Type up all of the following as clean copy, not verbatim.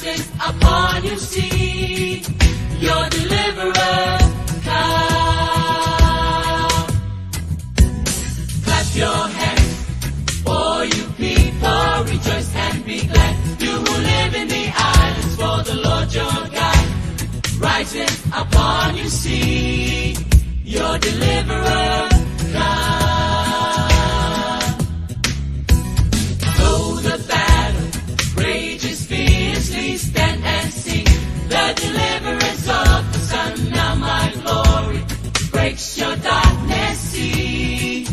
Rises upon you, see your deliverer come. Clap your hands, all you people, rejoice and be glad. You who live in the islands, for the Lord your God rises upon you, see your deliverer come. Though the battle rages fiercely, stand and see the deliverance of the Son. Now my glory breaks your darkness. See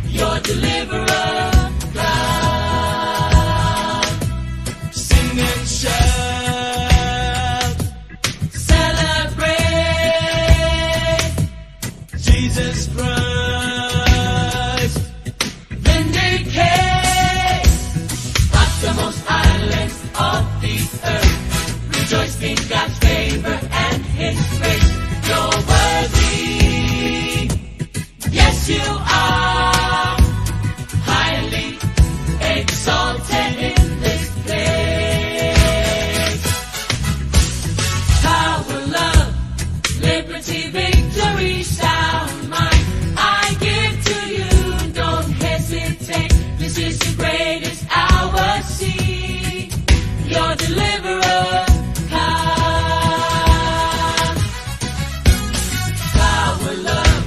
your deliverer come. Sing and shout, Celebrate, Jesus Christ. Vindicate uttermost islands of the earth. Rejoice in God's favor and His grace. You're worthy. Yes, you are. Highly exalted in this place. Power, love, liberty, victory, sound mind. I give to you, don't hesitate. This is the greatest hour. See your deliverer come. Power, love,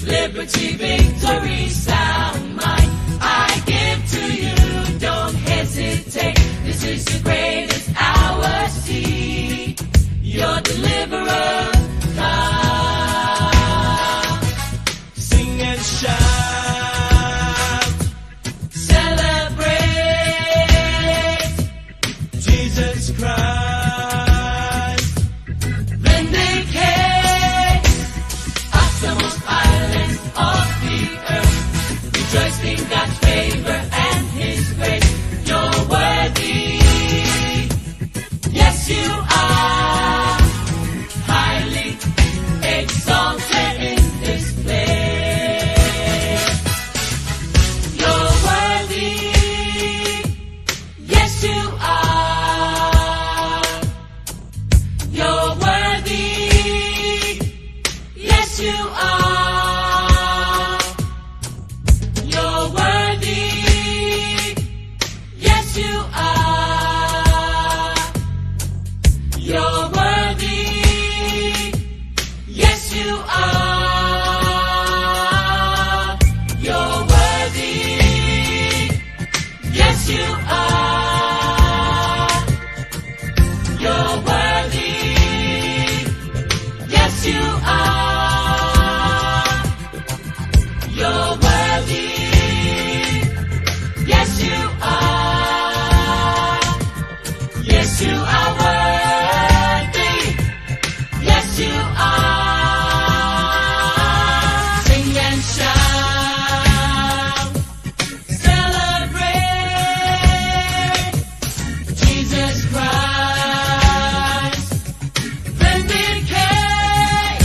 liberty, victory, sound mind. I give to you, don't hesitate. This is the greatest hour. See your deliverer come. Sing and shout, Celebrate, Jesus Christ. Vindicate uttermost islands of the earth. Rejoice in God's favor and His grace. You're worthy. Yes, you are. Highly exalted in this place. You're worthy. Yes, you are. You're worthy. Yes, you are. You're worthy. Yes, you are. You're worthy. Yes, you are. You're worthy. Yes, you are. You're worthy. Yes, you are. You're worthy. Yes, you are. Yes, you are worthy. Yes, you are. Sing and shout. Celebrate Jesus Christ. Vindicate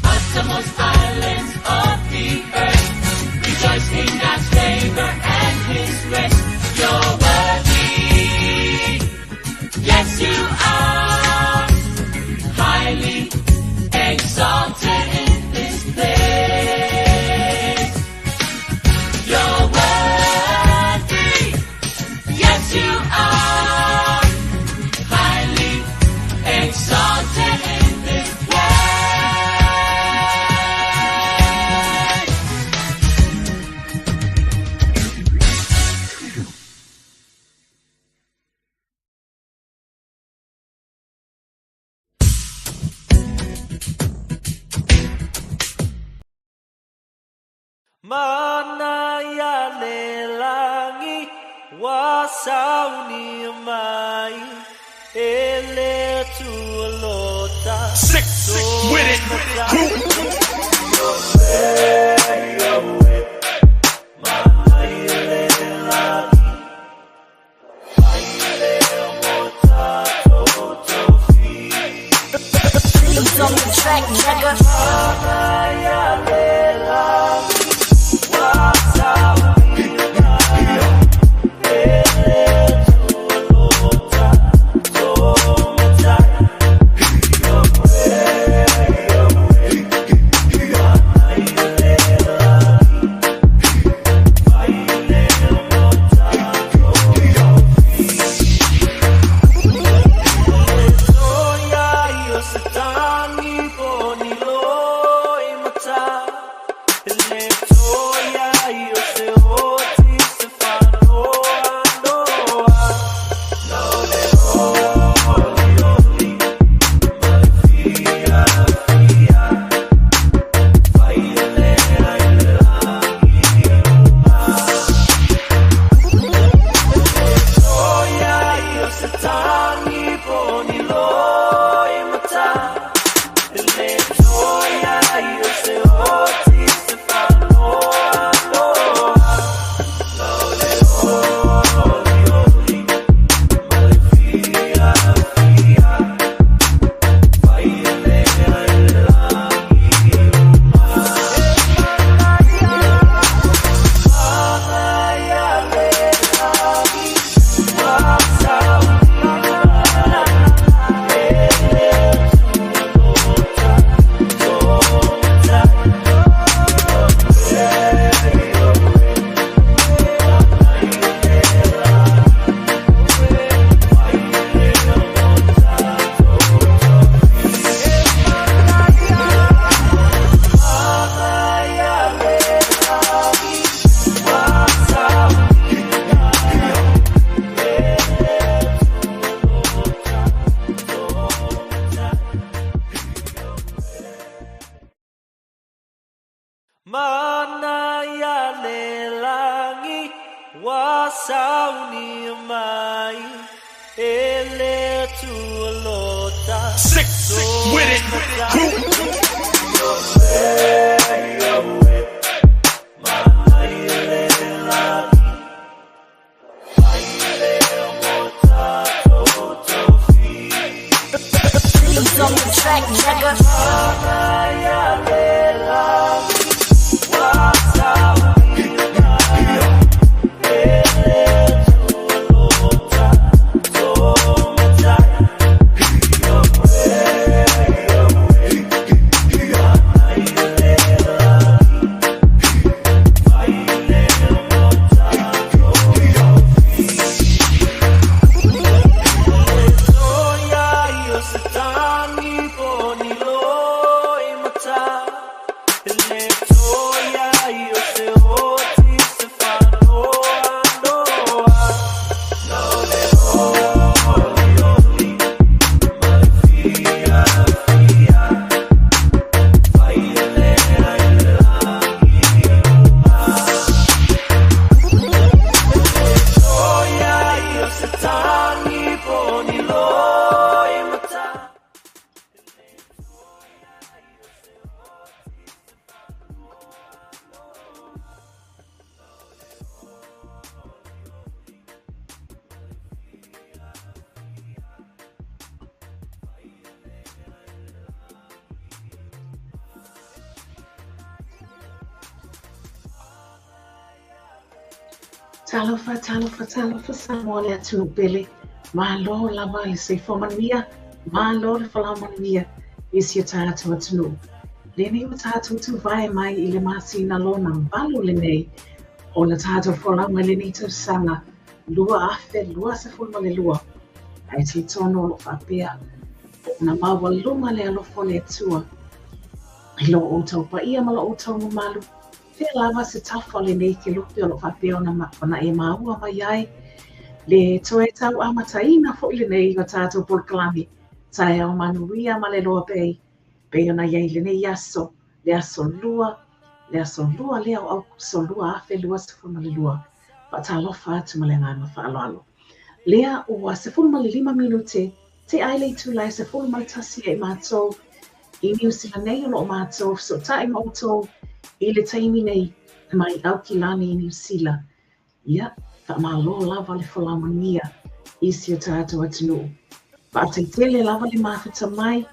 uttermost islands of the earth. Rejoice in God's favor and His grace. You're worthy. Yes, you are. Highly exalted in this place. You're worthy. Yes, you are. Highly exalted in this place. Mana ia le lagi ua saunia mai e le Atua. Sick with it. Crew. Beats on the track, nigga. Sauni mai e le tualota. Sick with it. Beats on the track, nigga. Talofa, talofa, talofa Samoa le atunuu pele. Malo lava le soifua manuia, malo le folau manuia i si o tatou atunuu. Lenei ua tatou tuvae mai i le masina lona valu lenei o le tatou folauga i lenei tausaga 2022. Ae talitonu o lo o faapea ona maualuga le alofa o le Atua i lo outou paia ma lo outou mamalu. Fea lava se tafa o lenei kelupe o lo o faapea ona e maua mai ai le toe tau amataina foi lenei o tatou polokalame Taeao Manuia ma le Loa Bay pei ona i ai lenei aso, le aso lua, le aso lua lea o Aokuso 2022. Faatalofa atu ma le agaga faaaloalo. Lea ua 15 minute tea ai le itula e 11 ia i matou i Niu Sila nei o lo o matou fesootai ma outou i le taimi nei mai Aukilani i Niu Sila. Ia, faamalo lava le folau manuia i si o tatou atunuu. Faafetai tele lava le mafuta mai.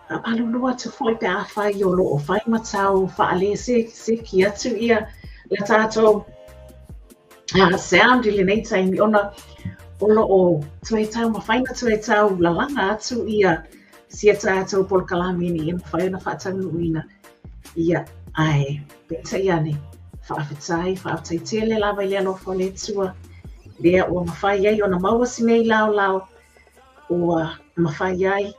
Faamalulu atu foi pe afai o lo o fai ma tau faaleseki atu ia le tatou sound i lenei taimi ona o lo o toe taumafai ma toe tau lalaga atu ia si a tatou polokalame ina ia mafai ona faataunuuina. Ia, ae peitai ane, faafetai, faafetai tele lava i le alofa o le Atua, lea ua mafai ai ona maua si nei laolao, ua mafai ai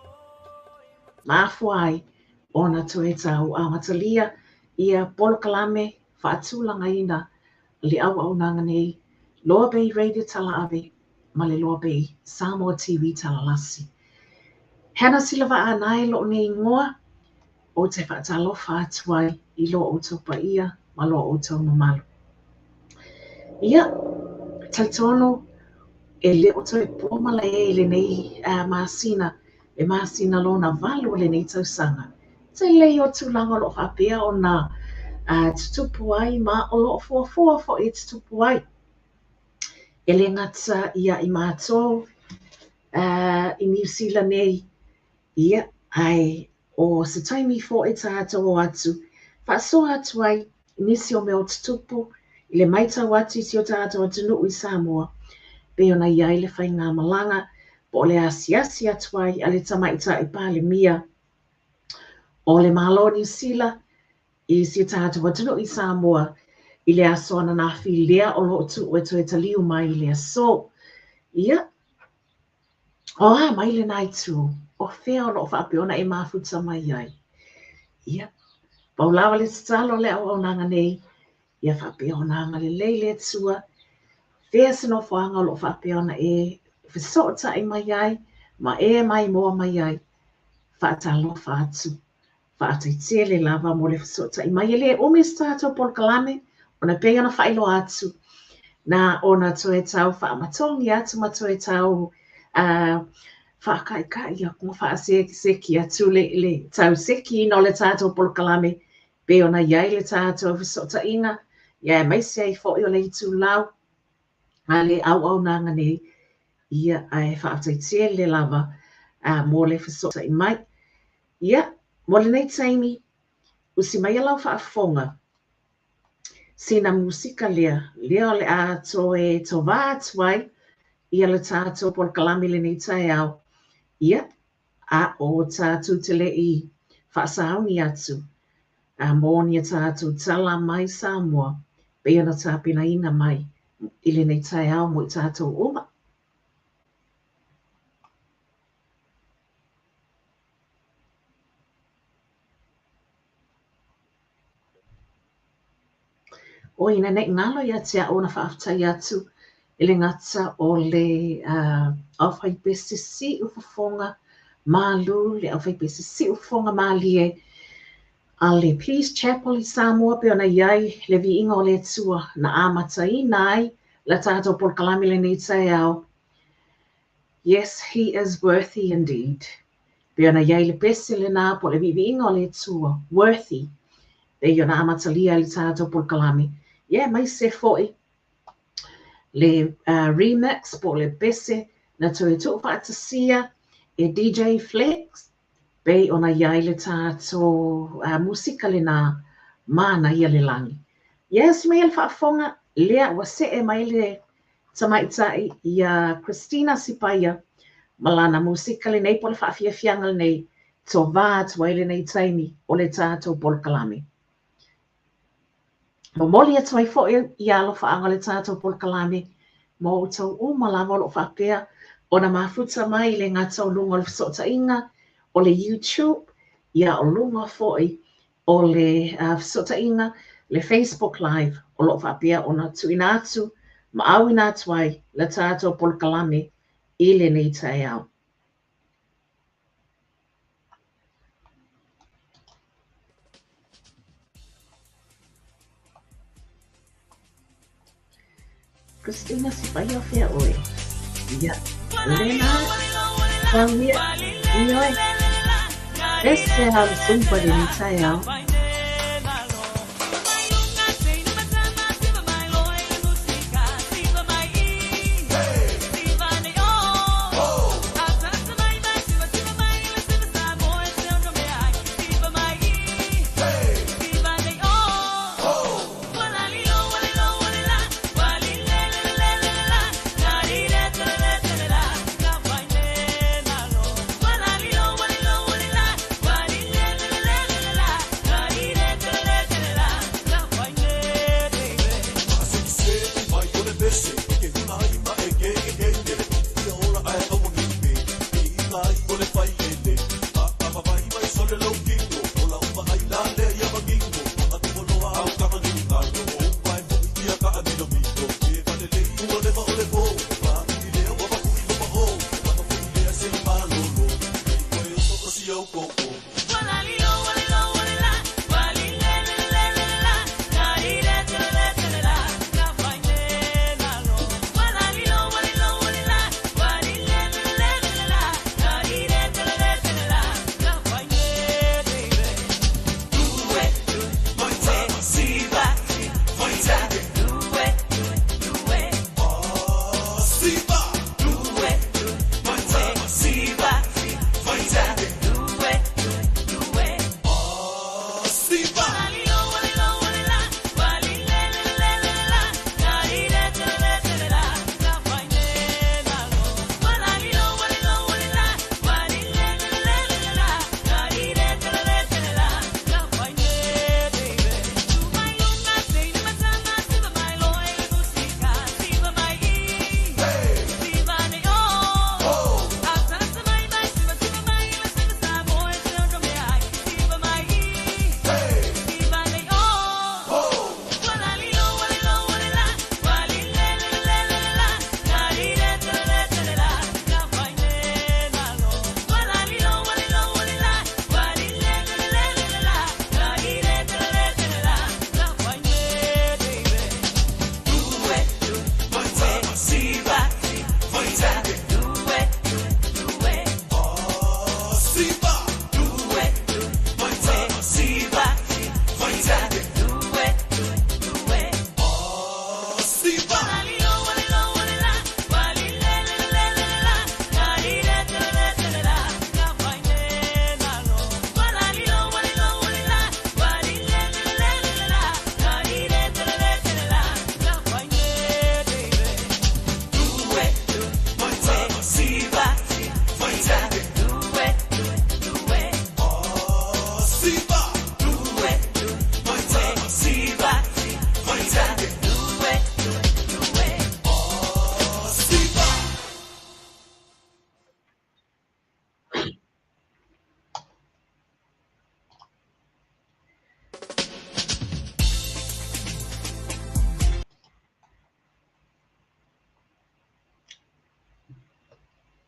ma afua ai ona toe tau amatalia ia polokalame faatulagaina le auaunaga nei, Loa Bay Radio Talaave ma le Loa Bay Samoa TV Talalasi. Hannah Silavaa Anae lou nei igoa, ou te faatalofa atu ai i lo outou paia ma lo outou mamalu. Ia, talitonu e le o toe po malae i lenei masina, le masina lona valu o lenei tausaga. Tele ia o tulaga o lo o faapea ona tutupu ai ma o lo o fuafua foi e tutupu ai. E le gata ia i matou i Niu Sila nei, ia, ae o se taimi foi tatou o atu, faasoa atu ai nisi o mea o tutupu i le matau atu i si o tatou atunuu i Samoa, pei ona i ai le faigamalaga po o le asiasi atu ai a le Tamaitai Palemia o le Malo o Niu Sila i si o tatou atunuu i Samoa i le aso ananafi lea o lo o tuu e toe taliu mai i le aso. Ia, o a mai lena itu, o fea o lo o faapea ona e mafuta mai ai? Ia, pau lava le tatalo o le auaunaga nei, ia faapea ona agalelei le Atua, fea se nofoaga o lo o faapea ona e fesootai mai ai ma e maimoa mai ai, faatalofa atu. Faafetai tele lava mo le fesootai mai. E le umi se tatou polokalame ona pei ona faailoa atu. Na ona toe tau faamatogi atu ma toe tau faakaika'i atu ma faasekiseki atu le tau sekiina o le tatou polokalame pei ona i ai le tatou fesootaiga, ia aemaise ai foi o le itulau a le auaunaga nei, ia ae faafetai tele lava mo le fesootai mai. Ia, mo lenei taimi, usi maia lau faafofoga, sina musika lea, lea o le a toe tovā atu ai ia le tatou polokalame i lenei taeao, ia, a o tatou te le i faasauni atu mo ni a tatou tala mai Samoa pei ona tapenaina mai i lenei taeao mo i tatou uma. Oi, ina nei galo ia te au ona faafetai atu e le gata o le aufaipese siufofoga malu, le aufaipese siufofoga malie a le Peace Chapel i Samoa pei ona i ai le viiga o le Atua na amataina ai la tatou polokalame i lenei taeao. Yes, he is worthy indeed. Pei ona i ai le pese lenā po o le viiviiga o le Atua, worthy, pei ona amatalia ai le tatou polokalame, ia aemaise foi le remix po o le pese na toe tuufaatasia e DJ Flex, pei ona i ai le tatou musika lenā, Manaia le Lagi. Yes, mai le faafofoga, lea ua see mai le tamaitai iā Christina Sipaia ma lana musika lenei po o le faafiafiaga lenei, tovā atu ai lenei taimi o le tatou polokalame. Momoli atu ai foi ia alofaaga o le tatou polokalame mo outou uma lava o lo o faapea ona mafuta mai i le gata o luga o le fesootaiga o le YouTube, ia o luga foi o le fesootaiga le Facebook Live o lo o faapea ona tuuina atu ma auina atu ai le tatou polokalame i lenei taeao. Christina Sipaia o fea ʻoe? Ia, lena, Tauia, ioe, ese a le zumba i lenei taeao.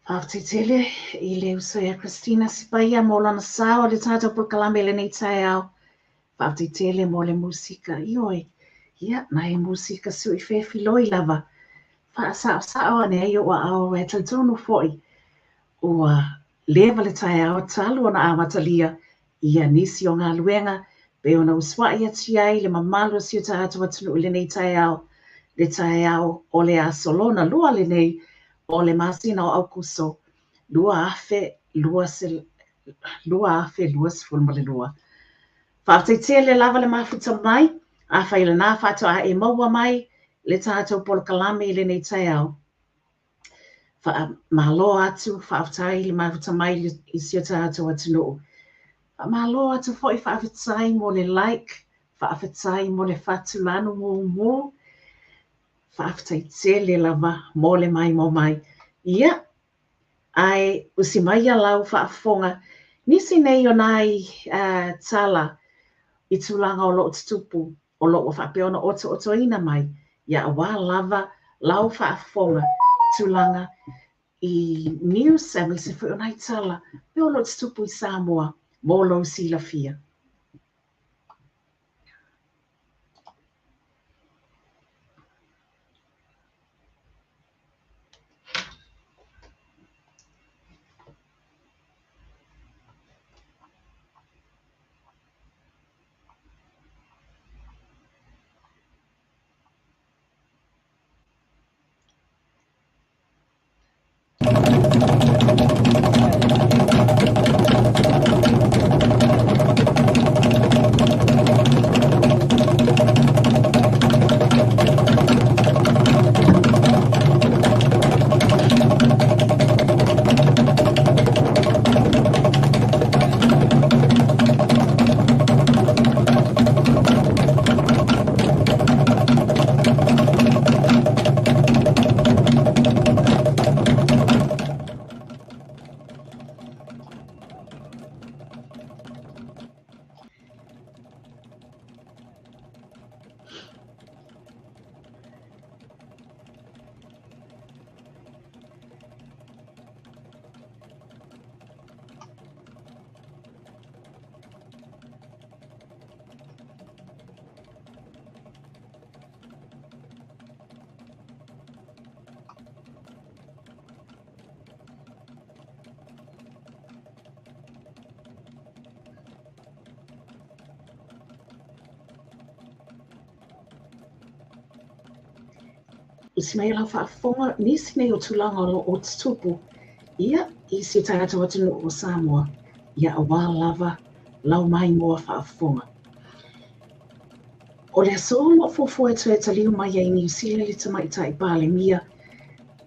Faafetai tele i le uso ia Christina Sipaia mo lona sao i le tatou polokalame i lenei taeao. Faafetai tele mo le musika. Ioe, ia, nai musika sui fefiloi lava. Faasaosao ane ai ou aao ae talitonu foi ua leva le taeao talu ona amatalia ia nisi o galuega pei ona usuai atu ai le mamalu o si o tatou atunuu i lenei taeao, le taeao o le aso lona lua lenei o le masina o Aokuso 2022. Faafetai tele lava le mafuta mai, afai o lena faatoa e maua mai le tatou polokalame i lenei taeao. Faamalo atu, faafetai le mafuta mai i si o tatou atunuu. Faamalo atu foi, faafetai mo le like, faafetai mo le fatulanu mumu, faafetai tele lava mo le maimoa mai. Ia, ae usi mai ia lau faafofoga, nisi nei o nai tala i tulaga o lo o tutupu o lo o faapea ona otootoina mai, ia aua lava lau faafofoga tulaga i news aemaise foi o nai tala mea o lo o tutupu i Samoa mo lou silafia. Usi mai lau faafofoga, nisi nei o tulaga o lo o tutupu, ia, i si o tatou atunuu o Samoa, ia aua lava lau maimoa faafofoga. O le aso o lo o fuafua e toe taliu mai ai Niu Sila le Tamaitai Palemia,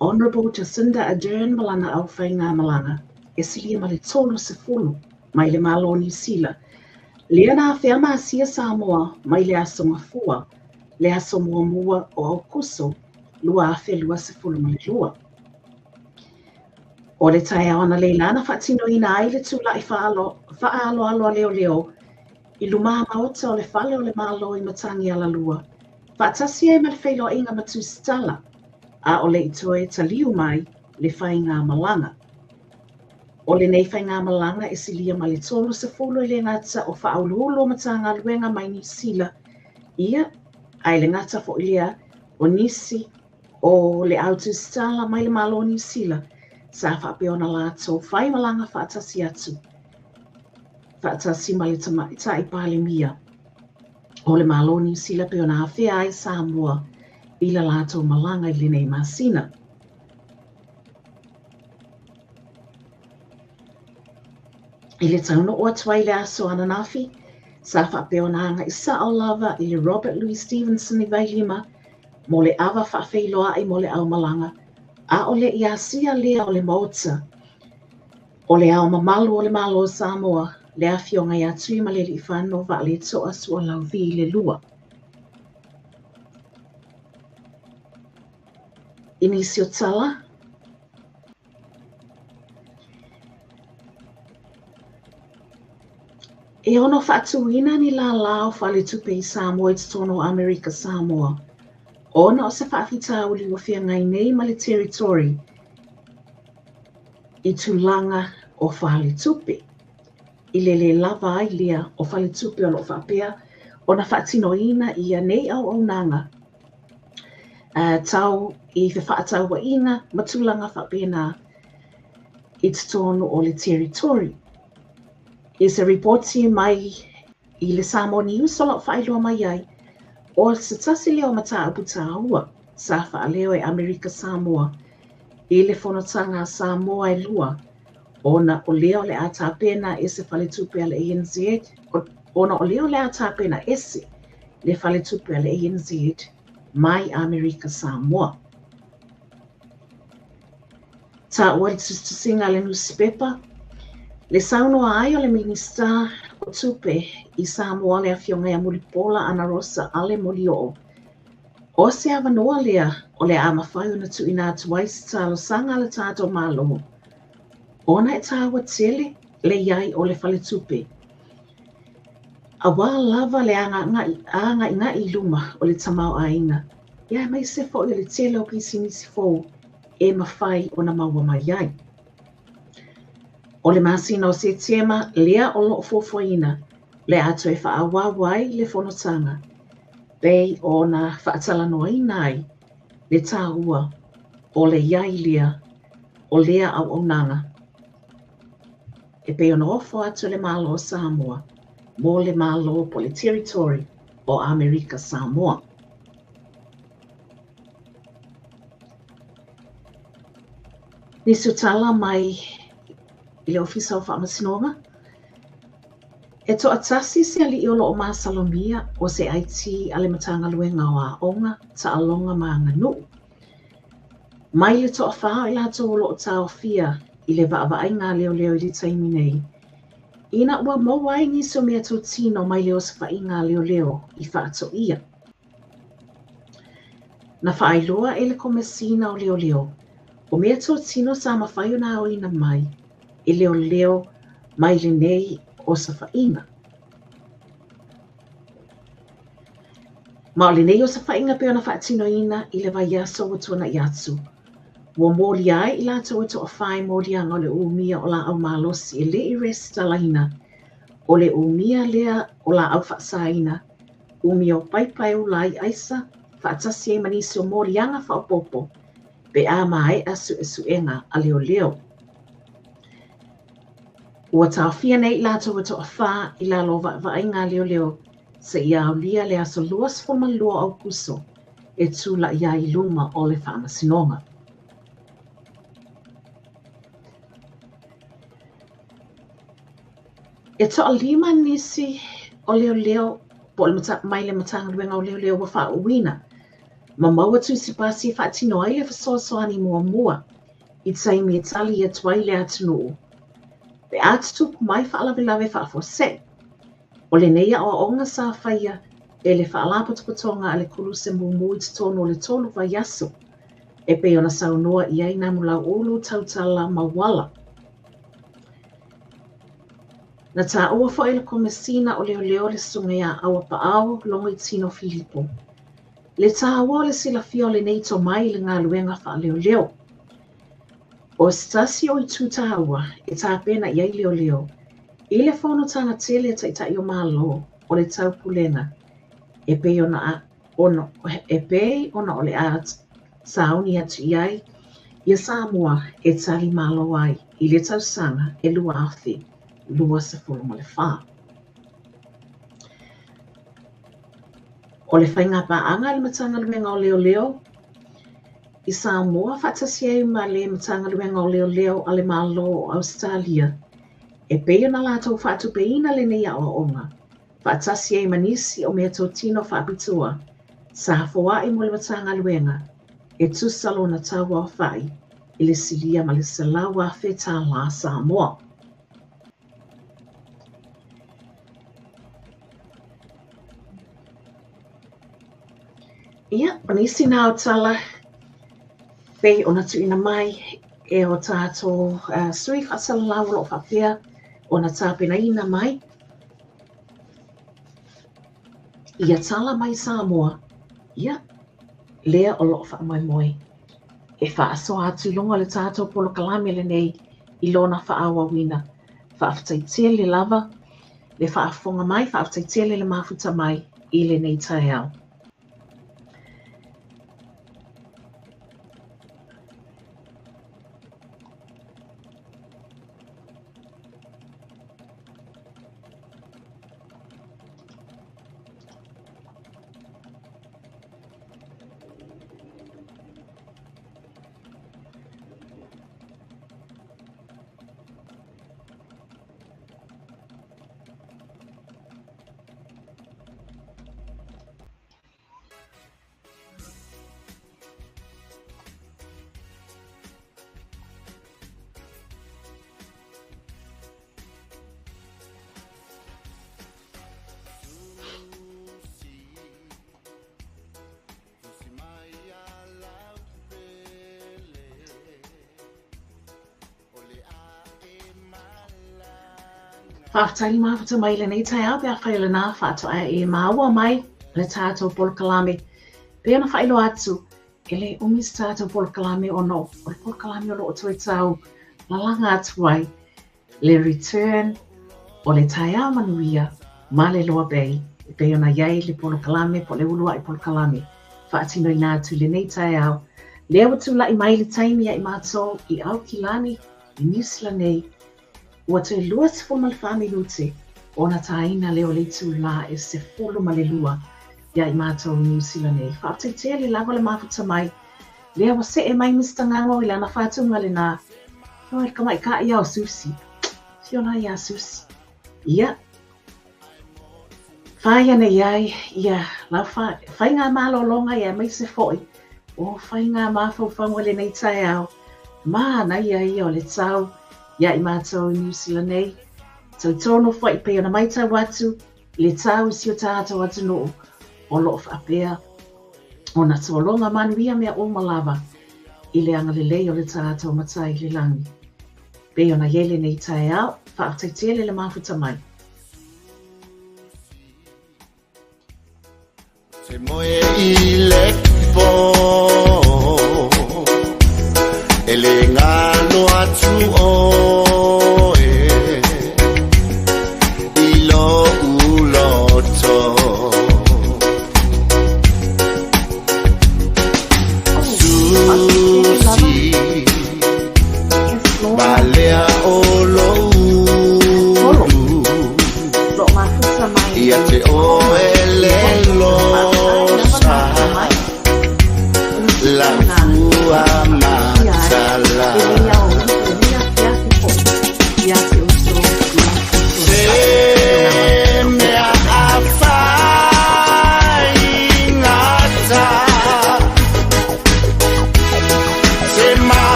Honourable Jacinda Ardern ma lana aufaigamalaga e silia ma le 30 mai le Malo o Niu Sila, lea na afea ma asia Samoa mai le aso Gafua, le aso muamua o Aokuso 2022. O le taeao analeila na faatinoina ai le tula'i faaaloalo a leoleo i lumā maota o le Fale o le Malo i Matagialalua, faatasi ai ma le feiloaiga ma Tusitala, a o le i toe taliu mai le faigamalaga. O lenei faigamalaga e silia ma le 30 e le gata o faauluulu o Matagaluega mai Niu Sila, ia, ae le gata foi lea o nisi o le au tusitala mai le Malo o Niu Sila sa faapea ona latou faimalaga faatasi atu faatasi ma le Tamaitai Palemia o le Malo o Niu Sila pei ona afea ai Samoa i la latou malaga i lenei masina. I le taunuu atu ai i le aso ananafi, sa faapea ona agai sao lava i le Robert Louis Stevenson i Vailima mo le ava faafeiloai mo le aumalaga, a o le i asia lea o le maota o le Ao Mamalu o le Malo o Samoa, le Afioga ia Tuimalealiifano Vaaletoa Sualauvi le Lua. I nisi o tala, E ono faatuina ni lālā o Faletupe i Samoa i totonu o Amerika Samoa ona o se faafitauli ua feagai nei ma le Territory. i tulaga o faletupe, i le lē lava ai lea o faletupe o lo o faapea ona faatinoina ia nei auaunaga tau i fefaatauaiga ma tulaga faapena i totonu o le Territory. I se ripoti mai i le Samoa News o lo o faailoa mai ai, o se tasi lea o mataupu taua sa faaleo e Amerika Samoa i le fonotaga a Samoa e lua, ona o lea o le a tapena e se faletupe a le ANZ, ona o lea o le a tapena ese le faletupe a le ANZ mai Amerika Samoa. Taua i le tusitusiga a le nusipepa, le saunoa ai o le Minisita o Tupe i Samoa le Afioga ia Mulipola Anarosa Ale Molioo, o se avanoa lea o le a mafai ona tuuina atu ai se talosaga a le tatou Malo ona e taua tele le i ai o le faletupe Auā lava le agaigai i luma o le tamaoaiga, ia aemaise foi o le tele o pisinisi fou e mafai ona maua mai ai. O le masina o Setema lea o lo o fuafuaina le a toe faaauau ai le fonotaga pei ona faatalanoaina ai le taua o le i ai lea o lea auaunaga. E pei ona ofo atu le Malo o Samoa mo le Malo po o le Territory o Amerika Samoa. Nisi o tala mai i le Ofisa o Faamasinoga, E toatasi se alii o lo o masalomia o se IT a le Matagaluega o Aoga, Taaloga ma Aganuu. Mai le toafa o i latou o lo o taofia i le vaavaaiga a leoleo i le taimi nei, ina ua maua ai nisi o meatotino mai le osofaiga a leoleo i faatoia. Na faailoa e le Komesina o Leoleo, o meatotino sa mafai ona aoina mai e leoleo mai lenei osofaiga. Ma o lenei osofaiga pei ona faatinoina i le vaiaso ua tuanai atu, ua molia ai i latou e toafa i moliaga o le umia o laau malosi e le i resitalaina, o le umia lea o laau faasaina, umia o paipa e ula ai aisa, faatasi ai ma nisi o moliaga faaopoopo pe a maea suesuega a leoleo. Ua taofia nei i latou e toafa i lalo o vaavaaiga a leoleo seia aulia le aso 22 o Aokuso e tulai ai i luma o le Faamasinoga. E toalima nisi o leoleo po o le mai le Matagaluega o Leoleo ua faauuina ma maua tusi pasi e faatino ai le fesoasoani muamua i taimi e tali atu ai le atunuu pe a tutupu mai faalavelave faafuasei. O lenei aoaoga sa faia e le Faalapotopotoga a le Koluse Mumu i totonu o le tolu vaiaso, e pei ona saunoa i ai Namulau'ulu Tautala Mauala. Na taua foi e le Komesina o Leoleo le Susuga ia Auapaau Logoitino Filipo le taua o le silafia o lenei tomai i le galuega faaleoleo. O se tasi o itu taua e tapena i ai leoleo i le fonotaga tele a Taitai o Malo o le Taupulega e pei ona e pei ona o le a sauni atu i ai ia Samoa e tali malo ai i le tausaga e 2024. O le faiga paaga a le Matagaluega o Leoleo i Samoa faatasi ai ma le Matagaluega o Leoleo a le Malo o Ausetalia e pei ona latou faatupeina lenei aoaoga faatasi ai ma nisi o meatotino faapitoa sa foai mo le Matagaluega e tusa lona tau aofai i le silia ma le $100,000 Samoa. Ia, o nisi na o tala pei ona tuuina mai e o tātou sui faasalalau o lo o faapea ona tapenaina mai ia tala mai Samoa, ia, lea o lo o faamoemoe e faasoa atu i luga o le tātou polokalame lenei i lona faaauauina. Faafetai tele lava le faafofoga mai, faafetai tele le mafuta mai i lenei taeao. Faafetai le mafuta mai i lenei taeao pe afai o lena faatoa e maua mai le tatou polokalame. Pei ona faailoa atu, e le umi se tatou polokalame ona o le polokalame o lo o toe tau lalaga atu ai le return o le taeao manuia ma le Loa Bay e pei ona i ai le polokalame po o le uluai polokalame faatinoina atu i lenei taeao. Lea ua tulai mai le taimi ia i matou i Aukilani i Niu Sila nei, ua toe 24 minute ona tāina lea o le itulā e 12 ia i matou i Niu Sila nei. Faafetai tele lava le mafuta mai. Lea ua see mai Mister Gago i lana faatuga lena. Oi, le tamaitai ia o Susi. Afio la ia Susi. Ia, whāia nei ai ia lau whai ngā malologa ia aemaise foi o faiga mafaufauga i lenei taeao. Manaia ia o le tau ia i matou i Niu Sila nei. Tautono foi pei ona maitau atu i le tau i si o tatou atunuu o lo o faapea ona tologa manuia mea uma lava i le agalelei o le tatou Matai i le lagi. Pei ona i ai lenei taeao, faafetai tele le mafuta mai. Te moe i le po E le galo atu oe I lo'u loto Susi Balea o lo'u Ia te oe le losa Lau fua matala.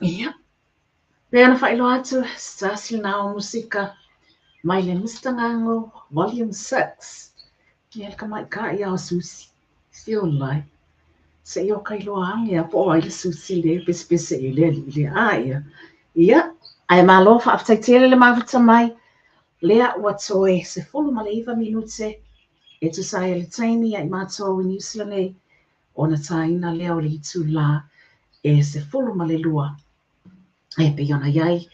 Ia, pei ona faailoa atu, se tasi lena o musika mai le Mister Ngango Volume 6. Ia le tamaitai lava o Susi, siolai, se i o ka iloa ane lava po o ai le Susi lea e pesepese i ai le alii lea. A ia, ia, ae malo faafetai tele le mafuta mai, lea ua toe 19 minute e tusa ai o le taimi ia i matou i Niu Sila nei, ona taina lea o le itulā e 12 e pei ona i ai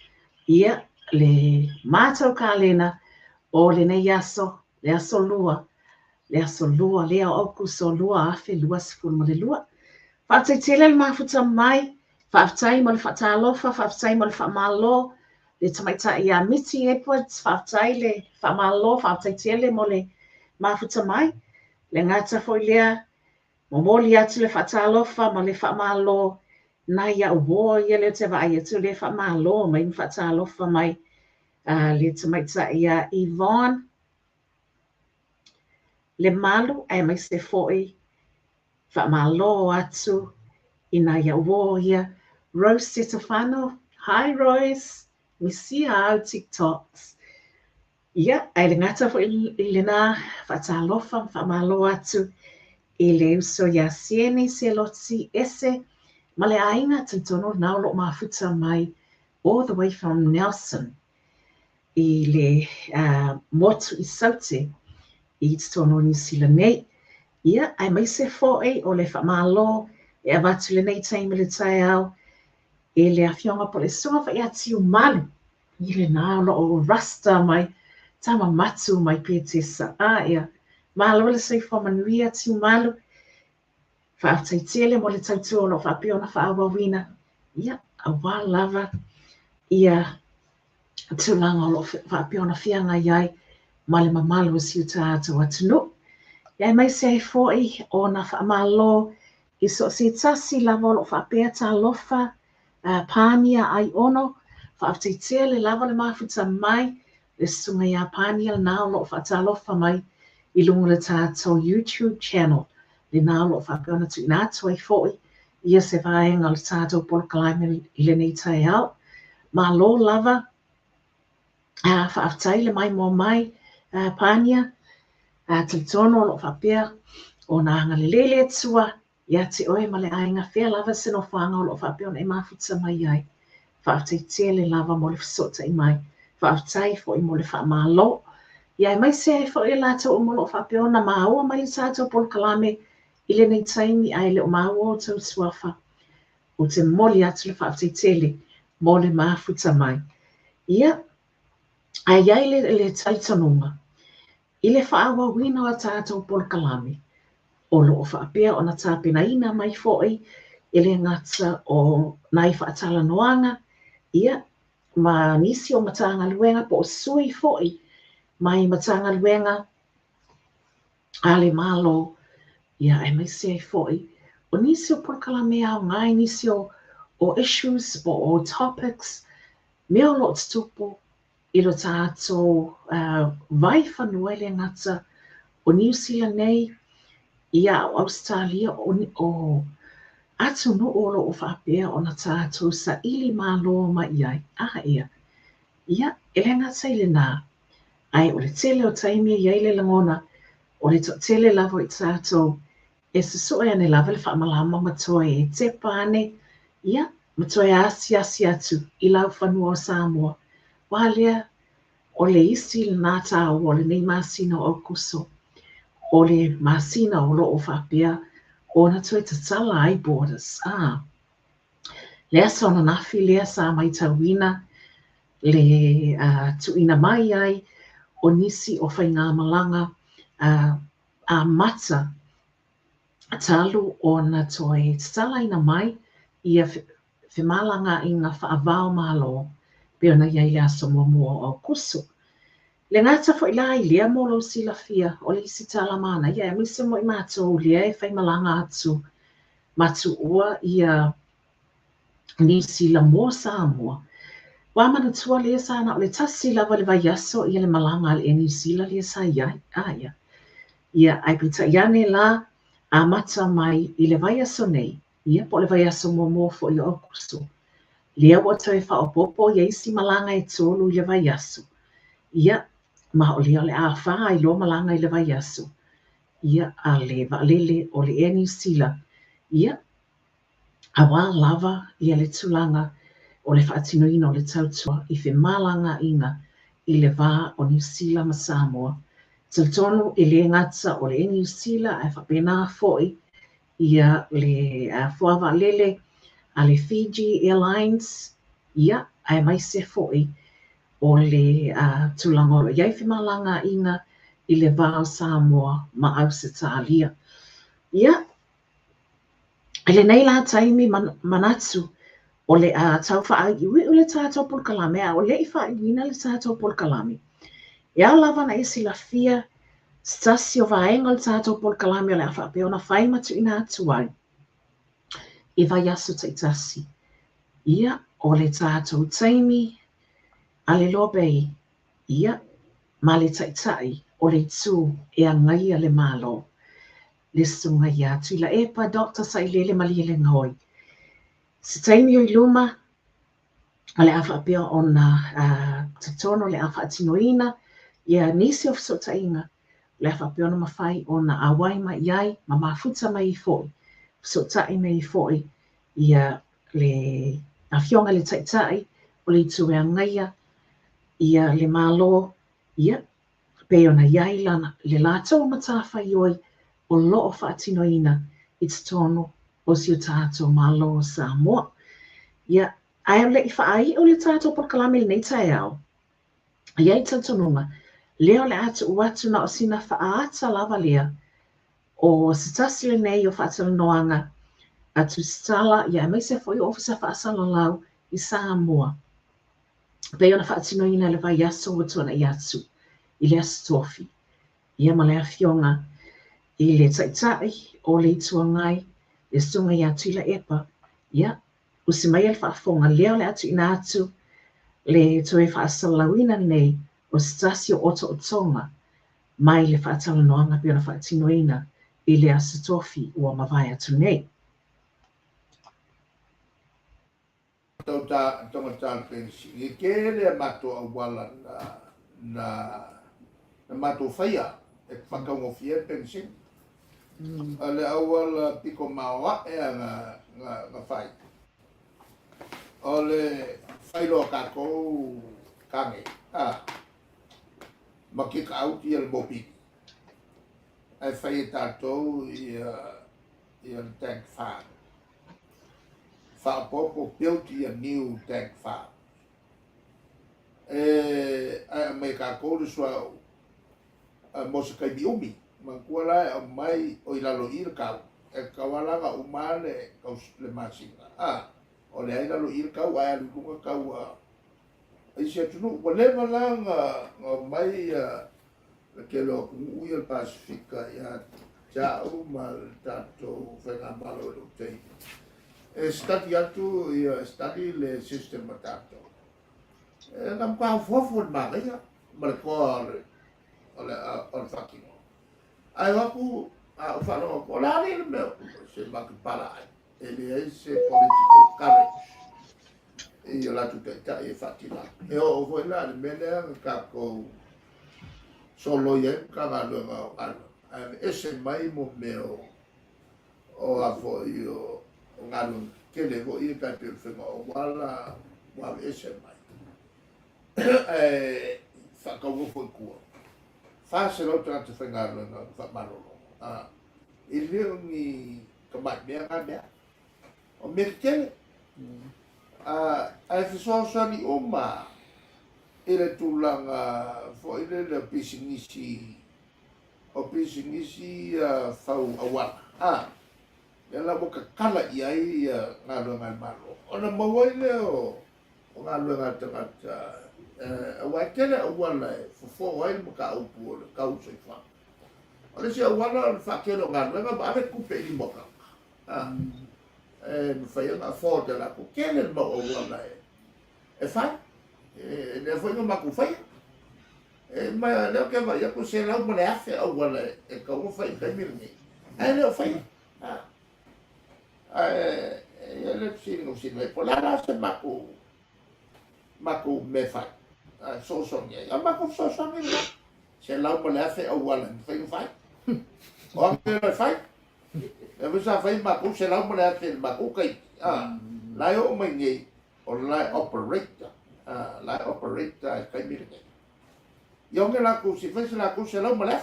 ia le matou kalena o lenei aso, le aso Lua, le aso Lua lea o Aokuso 2022. Faafetai tele le mafuta mai, faafetai mo le faatalofa, faafetai mo le faamalo le tamaitai ia Miti Edwards, faafetai le faamalo, faafetai tele mo le mafuta mai. Le gata foi lea, momoli atu le faatalofa ma le faamalo nai au uo ia lea ou te vaai atu lea e faamalo mai ma faatalofa mai le tamaitai ia Yvonne Lemalu aemaise foi faamalo atu i nai au uo ia Rose Setefano. Hi Rose, misia au TikToks. Ia, ae le gata foi i lena, faatalofa ma faamalo atu i le uso ia Sieni Seloti Ese ma le aiga talitonu lena o lo o mafuta mai all the way from Nelson i le motu i Saute i totonu o Niu Sila nei. Ia, aemaise foi o le faamalo e avatu i lenei taimi i le taeao i le Afioga po o le Susuga foi ia Tiumalu I lena o lo o rasta mai tama matu mai Petesa. A ia, malo le soifua manuia Tiumalu. Faafetai tele mo le tautua o lo o faapea ona faaauauina. Ia, aua lava ia tulaga o lo o faapea ona feagai ai ma le mamalu o si o tatou atunuu. Ia, aemaise ai foi ona faamalo i so o se tasi lava o lo o faapea talofa Pania Aiono, faafetai tele lava le mafuta mai le susuga ia Pania lena o lo o faatalofa mai i luga o le tatou YouTube channel lena o lo o faapea ona tuuina atu ai foi ia se vaega o le tatou polokalame i lenei taeao. Malo lava, faafetai le maimoa mai Pania, talitonu o lo o faapea ona agalelei le Atua Ia te oe ma le aiga, fea lava se nofoaga o lo o faapea ona e mafuta mai ai. Faafetai tele lava mo le fesootai mai. Faafetai foi mo le faamalo. Ia aemaise ai foi i latou uma o lo o faapea ona maua mai le tatou polokalame i lenei taimi ae le o maua outou suafa. Ou te momoli atu le faafetai tele mo le mafuta mai. Ia, ae i ai le, le talitonuga, I le faaauauina o a tatou polokalame, o lo o faapea ona tapenaina mai foi e le gata o nai faatalanoaga, ia, ma nisi o Matagaluega po o sui foi mai Matagaluega a le Malo, ia, aemaise ai foi o nisi o polokalame aoga i nisi o issues po o topics, mea o lo o tutupu i lo tatou vai fanua e le gata o Niu Sila nei, ia o Ausetalia, o atunuu o lo o faapea ona tatou saili malo mai i ai. A ia, ia, e le gata i lena, ae o le tele o taimi e i ai le lagona, o le toatele lava o i tatou e susue ane lava le faamalama ma toe tepa ane, ia, ma toe asiasi atu i laufanua o Samoa. Ua lea, o le isi lena taua o lenei masina o Aokuso, o le masina o lo o faapea ona toe tatala ai borders. A, le aso ananafi lea sa maitauina le tuuina mai ai o nisi o faigamalaga amata talu ona toe tatalaina mai ia femalagaaiga faava-o-Malo pei ona i ai i le aso muamua o Aokuso. Le gata foi la i lea mo lou silafia, o le isi tala manaia aemaise mo i matou lea e faimalaga atu ma tuua ia Niu Sila mo Samoa. Ua manatua lea sa na o le tasi lava le vaiaso ia le malaga a le Air Niu Sila lea sa i ai. A ia. Ia, ae peitai ane la, amata mai i le vaiaso nei, ia po o le vaiaso muamua foi o Aokuso. Lea ua toe faaopoopo ia isi malaga e 3 i le vaiaso. Ia, ma o lea o le a 4 ai loa malaga i le vaiaso, ia, a le vaalele o le Air New Sila, ia, aua lava ia le tulaga o le faatinoina o le tautua i femalagaaiga i le va o Niu Sila ma Samoa. Talitonu e le gata o le Air New Sila ae faapena foi ia le fuavaalele a le Fiji Airlines, ia, aemaise foi o le tulaga o lo o i ai femalagaaiga i le va o Samoa ma Ausetalia. Ia, I lenei la taimi manatu o le a tau faaiuiu le tatou polokalame a o le i faaiuina le tatou polokalame. E ao lava ona e silafia se tasi o vaega o le tatou polokalame o le a faapea ona fai ma tuuina atu ai i vaiaso taitasi. Ia, o le tatou taimi a le Lobe, ia, ma le Taitai o le Itu e agaia le Malo. le Susuga ia Tuilaepa Doctor Sailele Malielegaoi. Se taimi o i luma, o le a faapea ona talitonu o le a faatinoina ia nisi o fesootaiga, o le a faapea ona mafai ona auai mai i ai ma mafuta mai ai foi, fesootai mai ai foi ia le Afioga i le Taitai o le Itu e Agaia ia le Malo, ia, pei ona i ai lana, le latou matafaioi o lo o faatinoina i totonu o si o tatou Malo o Samoa. Ia, ae o le i faaiu le tatou polokalame i lenei taeao, e i ai talitonuga, lea o le a tuu atu na o sina faaata lava lea o se tasi lenei o faatalanoaga a Tusitala, ia aemaise foi o Ofisa Faasalalau i Samoa. Pei ona faatinoina i le vaiaso ua tuanai atu i le Aso Tofi, ia ma le Afioga i le Taitai o le Itu Agai, le Susuga ia Tuilaepa, ia, usi maia le faafofoga lea o le a tuuina atu le toe faasalalauina lenei o se tasi o otootoga mai le faatalanoaga pei ona faatinoina i le Aso Tofi ua mavae atu nei. Taugata le penisini. E tele a matou auala na na na matou faia e faataugofie ai le penisini. O le auala pito maoae a na na na fai, o le fai loa tatou tane a ma kick out ia le mopili ae fai e tatou ia ia le tank farm. Faaopoopo built ia new tank farm. E ae aumai e tatou le suauu mo se taimi umi. Manatua la e aumai o i lalo i i le tau, e tatau lava la ona uma le le masina a, o lea i lalo i i le tau ae alu i luga tau a isi atunuu. Ua leva la ona omai ia le tele o atunuu ia o le Pasefika ia te au ma le tatou Faigamalo i lou taimi e study atu ia e study le system a tatou. E na matua hofohofo le manaia ma le toa o le o le o le faatino. Ae o atu a ou faalogo atu, o le a alii le mea se matou pala ai. E leai se political courage i o latou taitai e faatino atu. E oo foi la i le mea lea na tatou soloia ai Matagaluega o Galuega, ae aveese mai mo mea o o a foi o galuega tetele foi ia tai pei o le faiga o auala ua aveese mai. Ae faataugofo i tua, 400 tagata faigaluega na faamalolo. E le o ni tamai mea na mea. O mea tetele. Ae fesoasoani uma i le tulaga foi lele o pisinisi, o pisinisi ia fau auala. A, lea la ua tatala i ai ia galuega a le Malo, ona maua ai lea o galuega a le tagata, aua e tele auala e fofo ai le mataupu o le tau soifuaga. O le isi auala o le faatele o galuega ma ave tupe i lima o tagata. A, e mafai ona afford e latou. Tele le mau auala e fai. E lea foi na matou faia. E ma lea ou te vaai atu 101,000 auala e tatau ona fai i le taimi lenei. Ae le o faia. Ae e i ai le fesiliga o fesili mai po o le a la se matou matou mea e fai a e fesoasoani ai. O le matou fesoasoani lena, $100,000 auala e mafai ona fai. O a mea e fai? Lea foi sa fai matou $100,000 i le matou taimi, a, la e oo mai nei, o la e operate, a, la e operate i le taimi lenei. Ia o latou, se fai se latou $100,000.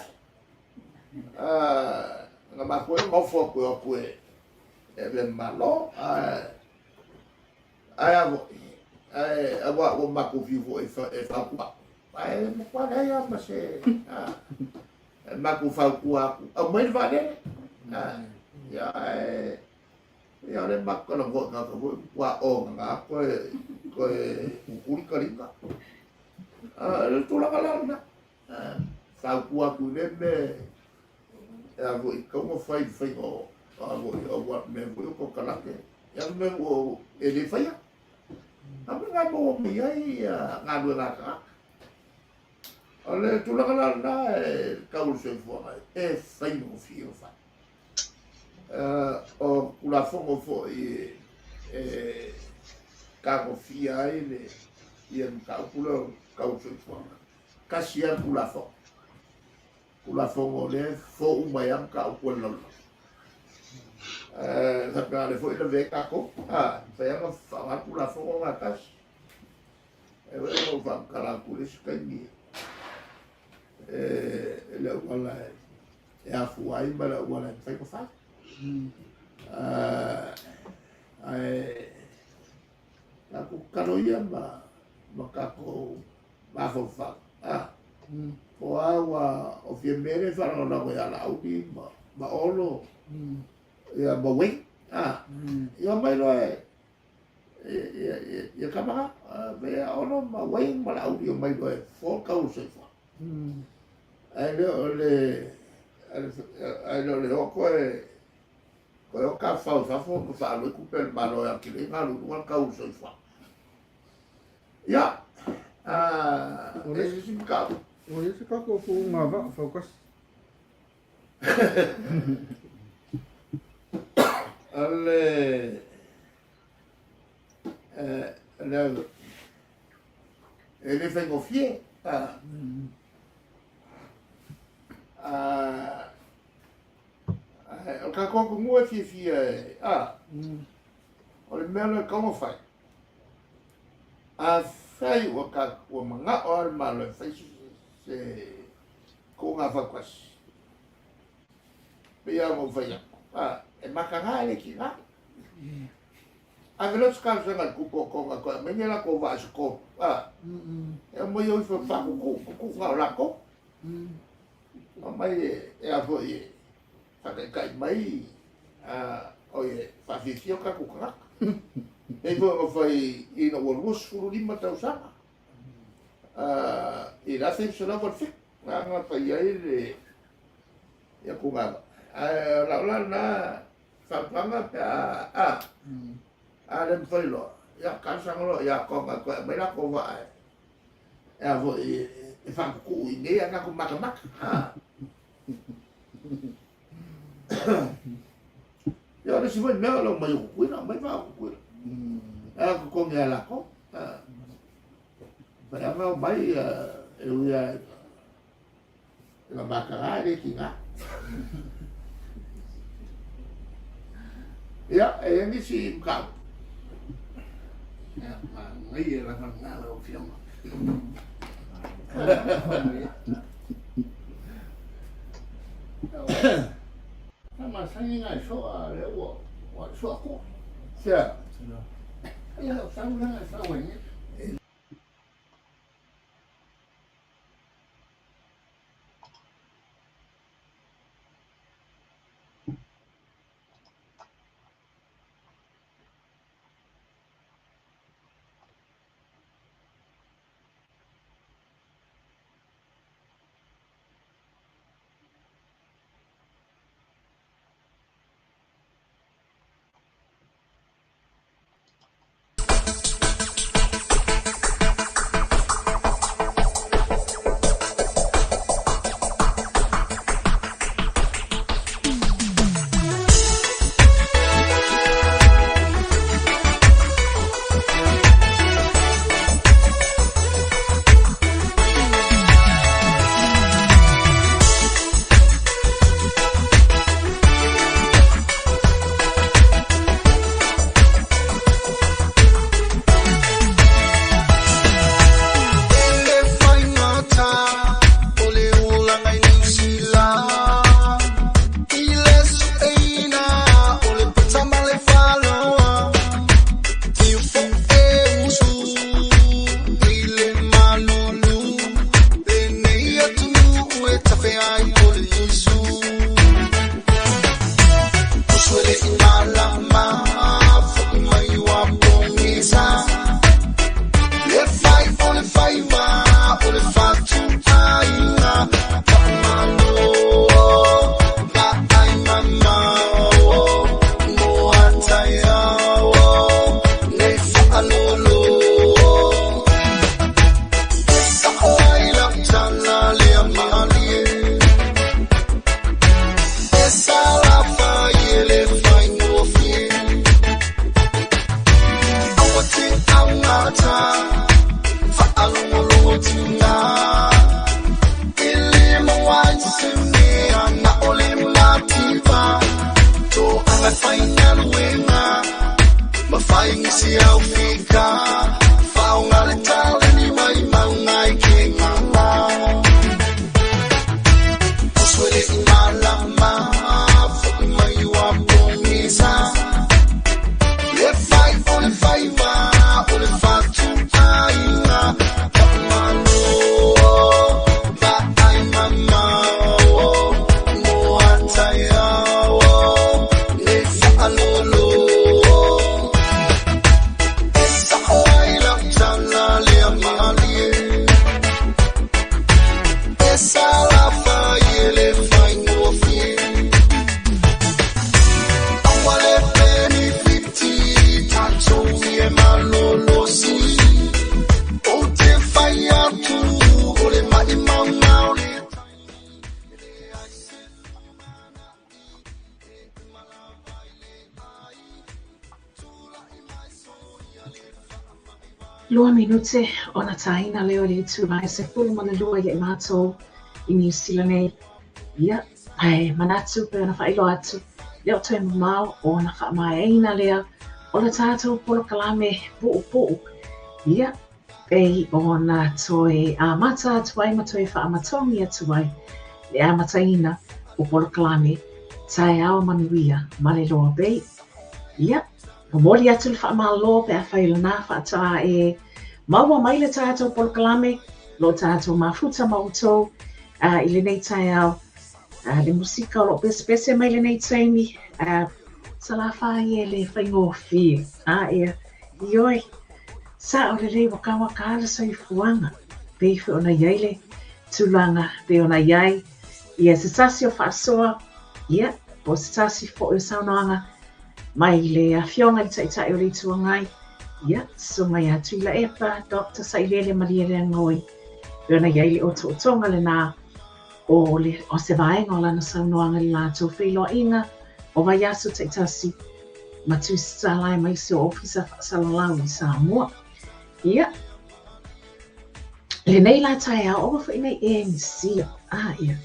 Na mafua ai ona ofo atu e o atu e avea ma Malo. Ae a foi, ae aua ua matou fiu foi e fautua. Ae matua leai lava ma se, e matou fautua atu, aumai le vaalele. Ia, ae, ia o lea matou talanoa i tagata foi, matua ogaga toe, toe tutuli taliga. O le tulaga la lena. Fautua atu i lea mea e a foi, tatau ona fai i le faiga o a foi, o mea foi o konekarate. Ia mea ua e le faia. A mea na maua mai ai galuega a tagata. O le tulaga la lena e tau o le soifuaga e faigofie ona fai. O Tulafono foi e tagofia ai le ia mataupu lea o tau o le soifuaga. Tasi lava le Tulafono. Tulafono o lea e fofo uma ai lava mataupu a le lalolagi. Faapena o lea foi e lavea ai tatou. Mafai lava ona faaaoga le Tulafono lena tasi. E ui ona ou faamatala atu i le isi taimi e le auala e afua ai ma le auala e mafai ona fai. Ae tatou tatalo ia ma tatou mafaufau. Po o a ua o Fiame lea e faalagolago ia Laauli ma Olo ia ma Wayne. Ia omai loa e ia tama na, Olo ma Wayne ma Laauli omai loa e fofo le tau o le soifuaga. Ae le o le ae le o le o toe toe o tafafao i fafo ma faaalu ai tupe a le Malo e atili ai ona alu i luga le tau o le soifuaga. Ia, e se isi mataupu. Ua i ai se tatou fu'uga vaa fautasi? O le le e le faigofie. O le tatou atunuu e fiafia e, o le mea lea e tatau ona fai, afai ua ua manao lava le Malo e fai se kuuga fautasi, pei lava ona ou fai atu, e mataga e le tiga. Ave loa se talosaga i le tupu o Tonga e toe aumai ni a latou vaa se tolu, e aumai o ifo e faatutu, tutu na o latou. Aumai e a foi e faataitai mai, oi e faafiafia o tatou tagata. Pei foi ona fai ina ua 25 tausaga i le 1987, na na fai ai le ia tugava. Ae o lau la lena fautuaga pe a a le mafai loa, ia talosaga loa ia Tonga e toe aumai latou vaa e a foi e faatutuu i inei a tatou matamata. Ia o le isi foi mea o le omai o Tutuila, omai vaa o Tutuila. E totogi lava e latou. Mafai lava ona omai e ui lava ina mataga e le tiga. Ia, e i ai nisi mataupu? Ia, manaia lava lena lau Afioga. Sa masani nai soa lea ua soa koa. Sea. Ia, o sau lea sau ai nei. Mai gisi au fika Whaonga le taleni mai maunga i ke ngala Uswele i malama Fo i mai ua pongisa Le fai o le faiva O le fatu ainga Whaamalo Ma ai mamao Moa tai ao Le whaalolo Sa oai lau tala lea malie E sa la fai e le fai ngofie Aua le benefiti Tatou e malolosi O te fai atu O le mai maunga o le 2 minute ona taina lea o le itula e 12 ia i matou i Niu Sila nei. Ia, ae manatu pe ona faailoa atu, le o toe mamao ona faamaeaina lea o le tatou polokalame puupuu. Ia, pei ona toe amata atu ai ma toe faamatogi atu ai le amataina o polokalame taeao manuia ma le loa bei. Ia, momoli atu le faamalo pe afai lena faatoa e maua mai le tatou polokalame lo tatou mafuta ma outou i lenei taeao. Le musika o loo pesepese mai lenei taimi, salafai e le faigofie. Ia, ioe, sa o lelei waka le soifuaga pei foi ona iai le tulaga pei ona iai ia se tasi o faasoa, ia po o se tasi foi o saunoaga mai le afioga i le Taitai o le Itu Agai, ia susuga ia Tuilaepa Dr. Sailele Malielegaoi pei ona iai le otootoga lena o le o se vaega o lana saunoaga i le latou feiloaiga o vaiaso taitasi ma tusitala mai se o ofisa faasalalau i Samoa. Ia, lenei la taeao aua foi nei e misia. Ia,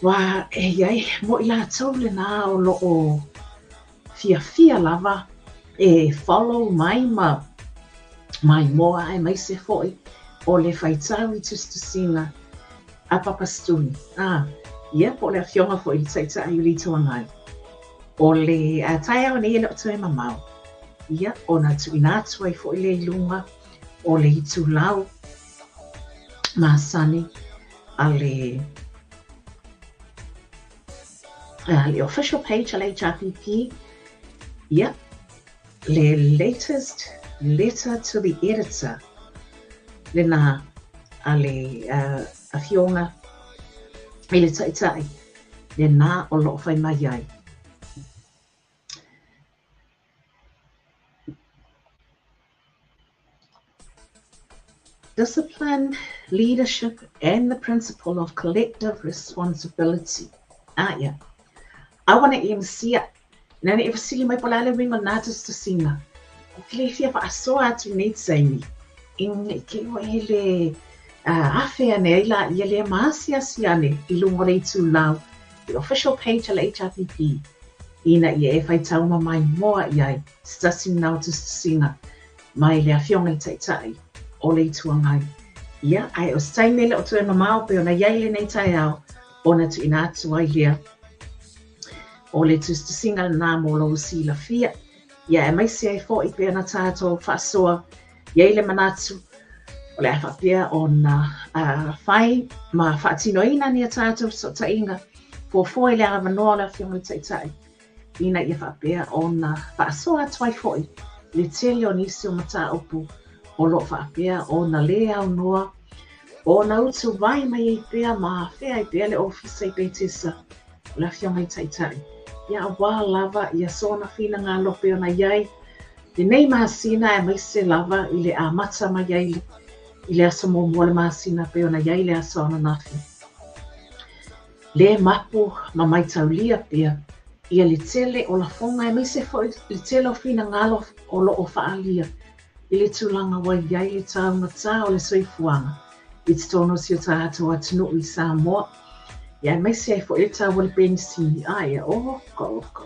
ua e iai mo i latou lena o loo fiafia lava e follow mai ma mai moa ai mai se foi o le faitau i tusitusiga a Papa Stuni. Ia, po o le afioga foi i le Taitai o le Itu Agai. O le taeao nei e le o toe mamao. Ia, ona tuuina atu ai foi le i luga o le itulau masani a le official page a le HRPP. Ia, le latest letter to the editor lena a le afioga i le Taitai lena o loo fai mai ai. Discipline, leadership, and the principle of collective responsibility. Ia. Aua ne i misia. Nana e fasili mai po le a le uiga o lena tusitusiga. O te le fia faasoa atu nei taimi. Ina i te ua e le afe ane ai la ia lea ma asiasi ane i luga o le itulau, the official page a le HRPP, ina ia e faitau ma maimoa i ai se tasi lena o tusitusiga mai le afioga i le Taitai o le Itu Agai. Ia, ae o se taimi e le o toe mamao pe ona iai lenei taeao ona tuuina atu ai lea o le tusitusiga lena mo lou silafia. Ia, aemaise ai foi pe ona tatou faasoa iai le manatu o le a faapea ona fai ma faatinoina ni a tatou fesootaiga fuafua i le avanoa o le afioga i le Taitai ina ia faapea ona faasoa atu ai foi le tele o nisi o mataupu o loo faapea ona le aunoa ona utu vai mai ai pea ma afea ai pea le ofisa i Petesa o le afioga i Taitai. Ia auā lava ia sona finagalo pe ona iai lenei masina aemaise lava i le amata mai ai i le aso muamua o le masina pe ona iai le aso ananafi. Le mapu ma maitaulia pea ia le tele o lafoga aemaise foi le tele o finagalo o loo faalia i le tulaga ua iai le taugatā o le soifuaga i totonu o si o tatou atunuu i Samoa. Ia aemaise ai foi le tau o le penisini. Ia, oka oka.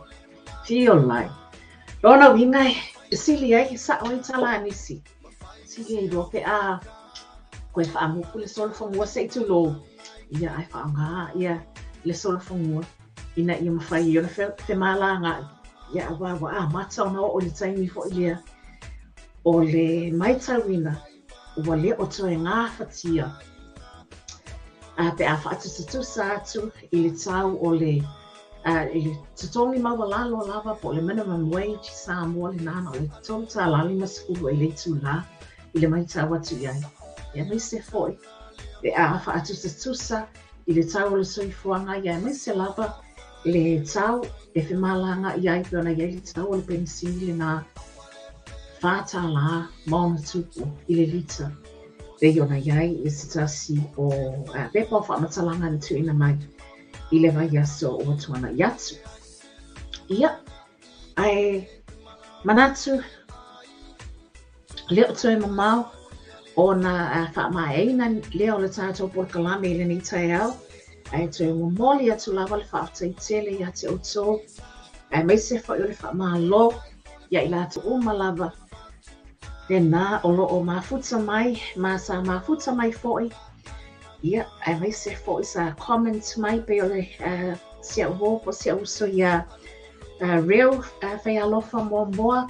Fio lai. Lona uiga e sili ai, e sa'o ai tala a nisi, sili ai loa pe a koe faamupu le solofanua se i tulou, ia ae faaaoga ia le solofanua ina ia mafai ai ona femalagaai, ia aua ua amata ona oo i le taimi foi lea o le matauina ua le o toe gafatia a pe a faatusatusa atu i le tau o le i le totogi maualalo lava po o le minimum wage i Samoa lena na o le $3.50 i le itulā i le matau atu i ai. Aemaise foi pe a faatusatusa i le tau o le soifuaga ia aemaise lava le tau e femalagaai ai pei ona i ai le tau o le penisini lena $4 ma ona tupu i le lita pei ona i ai i se tasi o pepa o faamatalaga na tuuina mai i le vaiaso ua tuanai atu. Ia, ae manatu le o toe mamao ona faamaeaina lea o le tatou polokalame i lenei taeao, ae toe momoli atu lava le faafetai tele ia te outou, aemaise foi o le faamalo ia i latou uma lava lena o lo o mafuta mai ma sa mafuta mai foi, ia, aemaise foi sa comment mai pei o le si au uo po o si au uso ia Reo Faialofa Muamua.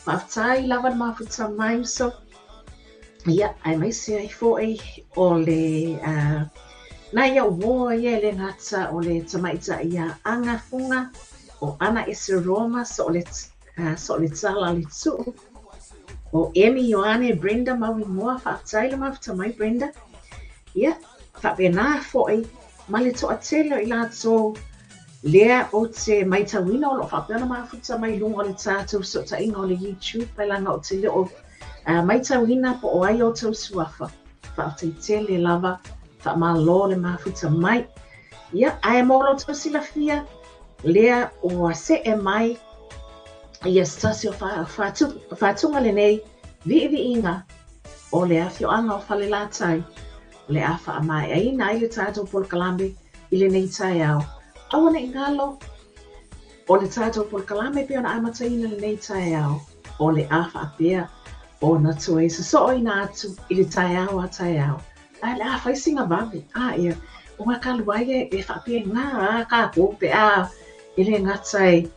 Faafetai lava le mafuta mai uso. Ia, aemaise ai foi o le nai au uo ia e le gata o le tamaitai ia Aga Fuga o Ana Ese Roma so o le so o le tala le tuu o Emi Ioane Brenda Mauigoa. Faafetai le mafuta mai Brenda. Ia, faapena foi ma le toatele o i latou lea ou te matauina o lo o faapea ona mafuta mai i luga o le tatou fesootaiga o le YouTube, ae leaga ou te le o matauina po o ai outou suafa. Faafetai tele lava, faamalo le mafuta mai. Ia, ae mo lo outou silafia, lea ua see mai ia se tasi o faatuga lenei viiviiga o le afioaga o Falelatai, o le a faamaeaina ai le tatou polokalame i lenei taeao. Aua ne i galo, o le tatou polokalame pei ona amataina lenei taeao, o le a faapea ona toe sosooina atu i le taeao a taeao. Ae o le a fai sina vave, a ia, o ngā kalu ai e faapena a kākou pe a e le gata e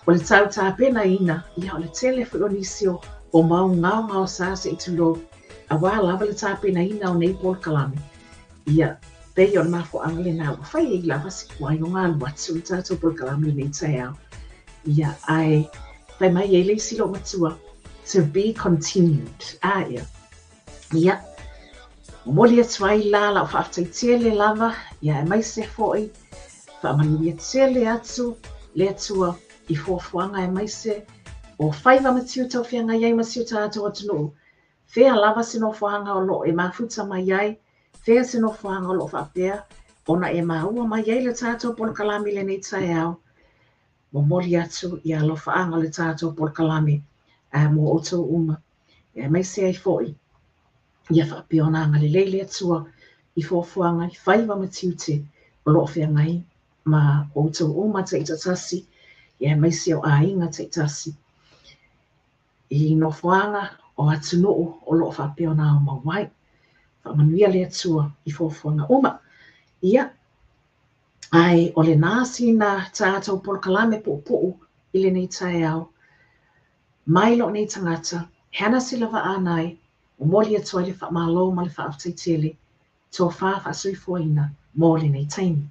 o le tau tapenaina, ia o le tele foi o nisi o o mau gaogaosa se i tulou, auā lava le tapenaina o nei polokalame. Ia, pei o le mafuaaga lena ua fai ai lava si tuai o galu atu le tatou polokalame lenei taeao. Ia, ae fai mai ai le isi loomatua, to be continued. A ia. Ia, momoli atu ai la lau faafetai tele lava, ia aemaise foi faamanuia tele atu le Atua i fuafuaga aemaise o faiva ma tiute o feagai ai ma si o tatou atunuu. Fea lava se nofoaga o lo o e mafuta mai ai, fea se nofoaga o lo o faapea ona e maua mai ai le tatou polokalame i lenei taeao. Momoli atu ia alofaaga o le tatou polokalame mo outou uma, aemaise ai foi ia faapea ona agalelei le Atua i fuafuaga i faiva ma tiute o lo o feagai ma outou uma taitasi, aemaise o aiga taitasi i nofoaga o atunuu o lo o faapea ona ao mau ai. Faamanuia le Atua i fuafuaga uma. Ia, ae o lena sina tatou polokalame puupuu i lenei taeao. Mai lou nei tagata, Hannah Silavaanai, momoli atu ai le faamalo ma le faafetai tele, tofa faasoifuaina mo lenei taimi.